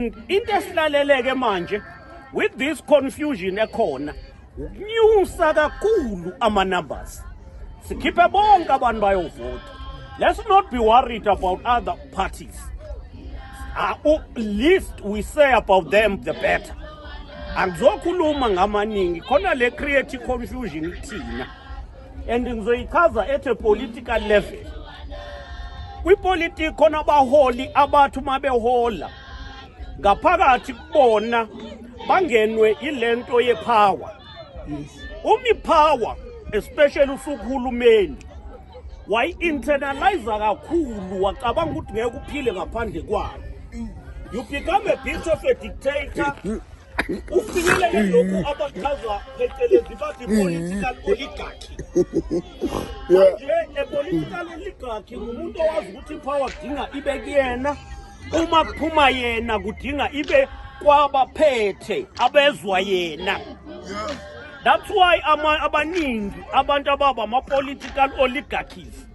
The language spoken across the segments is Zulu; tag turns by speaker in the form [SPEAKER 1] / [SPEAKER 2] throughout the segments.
[SPEAKER 1] Into esilaleleke manje with this confusion ekhona, ukunyusa kakhulu ama numbers, sikhiphe bonke abantu bayovota. Let's not be worried about other parties. Least we say about them, the better. Angizokhuluma ngamaningi khona le create confusion kuthina, and ngizoyichaza at a political level. Kwipolitiki khona abaholi abathi uma behola ngaphakathi kubona bangenwe ilento yepower. Uma ipower, especially usukuhulumeni, wayi-internalize kakhulu, wacabanga ukuthi ngeke uphile ngaphandle kwayo, you become a bit of a dictator, ufinyelele lokhu abachaza phecelezi bathi political oligarchy. Manje a political oligarchy ngumuntu owazi ukuthi ipower kudinga ibe kuyena, uma kuphuma yena kudinga ibe kwabaphethe abezwa yena. That's why abaningi abantu ababa ama-political oligarchies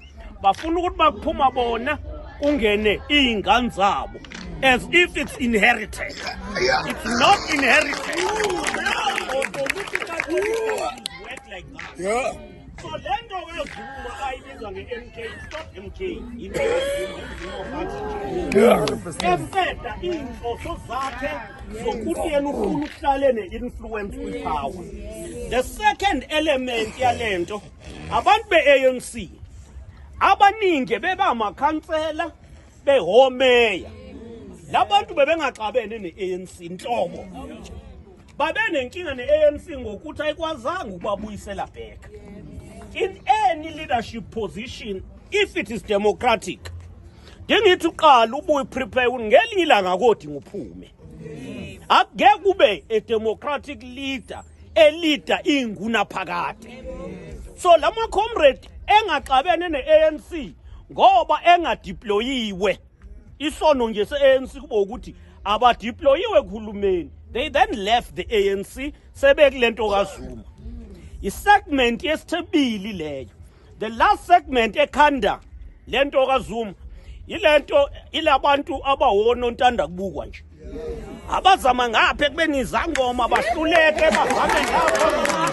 [SPEAKER 1] bafuna ukuthi bakuphuma bona kungene iy'ngane zabo, as if it's inherited. It's not inherited. Or political oligarchies work like that. So le nto kaZuma ayibiza nge-MK, it's not MK, into kaZuma, iZuma party nje eqeda iy'nhloso zakhe zokuthi yena ufuna ukuhlale ne-influence kwi-power. The second element yale nto, abantu be-ANC abaningi bebamakhansela, behomeya, labantu bebengaxabene ne-ANC nhlobo, babenenkinga ne-ANC ngokuthi ayikwazanga ukubabuyisela back in any leadership position. If it is democratic, ngingithi uqala ubuye prepare ukuthi ngelinye ilanga kodinga uphume. Akungeke kube a democratic leader eleader ingunaphakade. So lama comrade engaxabene ne-ANC ngoba engadeployiwe, isono nje se-ANC kube ukuthi abadeployiwe kuhulumeni. They then left the ANC, sebekulento kaZuma. Isegment yesithebili leyo. The last segment ekhanda lento kaZuma ilento ilabantu abawonontanda kubukwa nje, abazama ngapha ekubeni izangoma bahluleke, bazame ngapha.